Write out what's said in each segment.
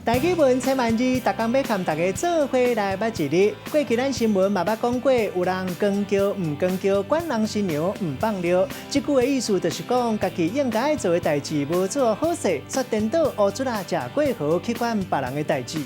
台語文千萬字，逐工欲共大家做伙來捌一字。過去咱新聞嘛捌講過，有人扛轎毋扛轎，管人新娘毋放尿。這句的意思就是講，家己應該做的代誌無做好勢，煞顛倒烏卒仔食過河去管別人的代誌。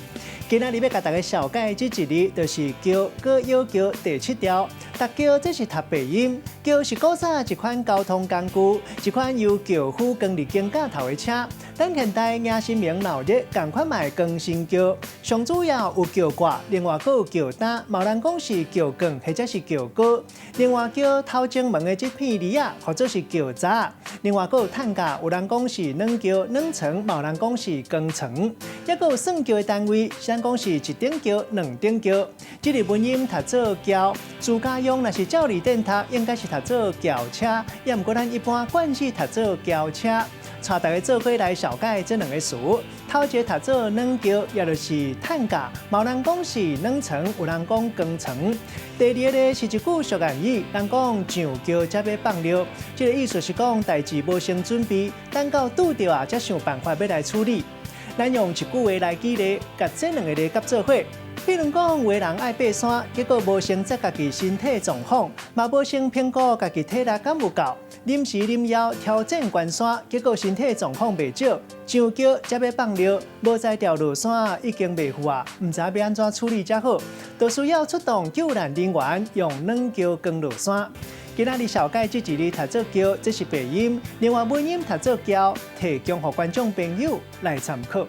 今仔日欲共大家紹介這一字，就是轎閣搖轎第七條。讀轎這是讀白音，轎是古早一款交通工具，一款由轎夫扛佇肩胛頭的車。咱現代迎新明鬧熱，仝款嘛會扛新轎。上主要有轎蓋，另外閣有轎擔，嘛有人講是轎槓或者是轎膏。另外叫頭前門的這片籬仔，號做是轎閘。另外閣有擔架，有人講是軟轎、軟床，嘛有人講是扛床。抑閣有算轎的單位，啥講是一頂轎、兩頂轎。這个文音讀做轎，自家用若是照字典讀，應該是讀做轎車，也毋過咱一般慣勢讀做轎車。帶大家做伙來紹介這兩个詞，頭一个讀做軟轎，也就是擔架，嘛有人講是軟床，有人講扛床。第二个是一句俗諺語，人講上轎才欲放尿，這个意思是講代誌無先準備，等到拄著啊，才想辦法欲來處理。咱用一句話來舉例，共這兩个字合做伙。比如講，有的人愛爬山，結果無先查家己身體狀況，嘛無先評估家己體力敢有夠，臨時臨要挑戰懸山，結果身體狀況袂少，上轎才欲放尿，無才調落山已經袂赴啊，毋知欲按怎處理才好，就需要出動救難人員用軟轎扛落山。今仔日紹介這一字讀做轎，這是白音；另外文音讀做轎，提供予觀眾朋友來參考。